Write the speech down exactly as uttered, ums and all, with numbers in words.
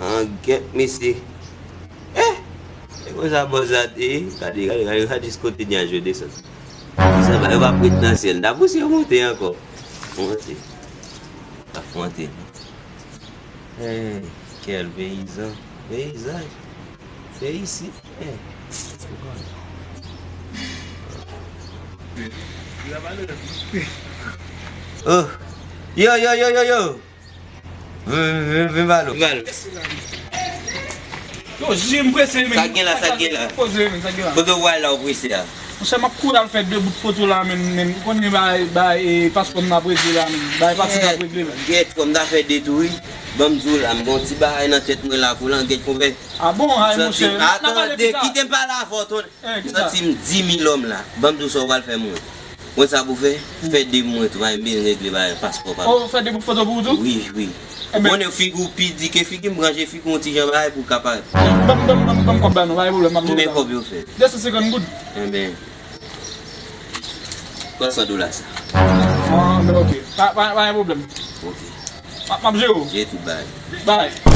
An gèt mesye. Eh! E konsa bòs la te ye. Gade, gade, gade, gade jis kote nyaj yo desann. Sa va, yo va ret nan syèl. N ap pouse yo monte ankò. Monte. N ap monte. Eh, kèl peyizan. Peyizaj. Peyi isi. Eh. Oh. Yo, yo, yo, yo, yo. Vin, vin, vin, vin ba nou. Vin ba nou. Yo, Jim prese, men. Sa gen la, sa gen la. Poze, men, sa gen la. Kote w al la, w prese a? Monchè, m ap kouri al fè de bout foto la, men, men, ou konnen bay, bay, e, paspò m ap regle la, men. Bay pati m ap regle la. Gèt, fò m ta fè de tou, wi. Ban m di w la, m gon ti bagay nan tèt mwen la, pou langèt konpè. Ah bon, ay, monchè, n a pale pita. Atande, kite m pale avè w, tonton. Eh, kisa? Santi m di mil lòm la. Ban m di w sa w pral fè mwen. Mwen sa pou fè? Fè de mwen tou, bay m bezwen regle bagay paspò pa m. Oh, fè de bout foto pou ou tou? Wi, wi. Ou konnen figi w pi di ke figi m, ranje figi w yon ti jan bagay pou w ka parèt. Ban m, ban m, ban m, ban m kòb la non, pa gen pwoblèm, m ap jere sa. Konbyen kòb yo fè? De san senkant goud. Enben, pran san dola sa. Ah, men ok. Pa, pa, pa gen pwoblèm. Ok. M ap, m ap jere w. Jere tout bagay. Bay.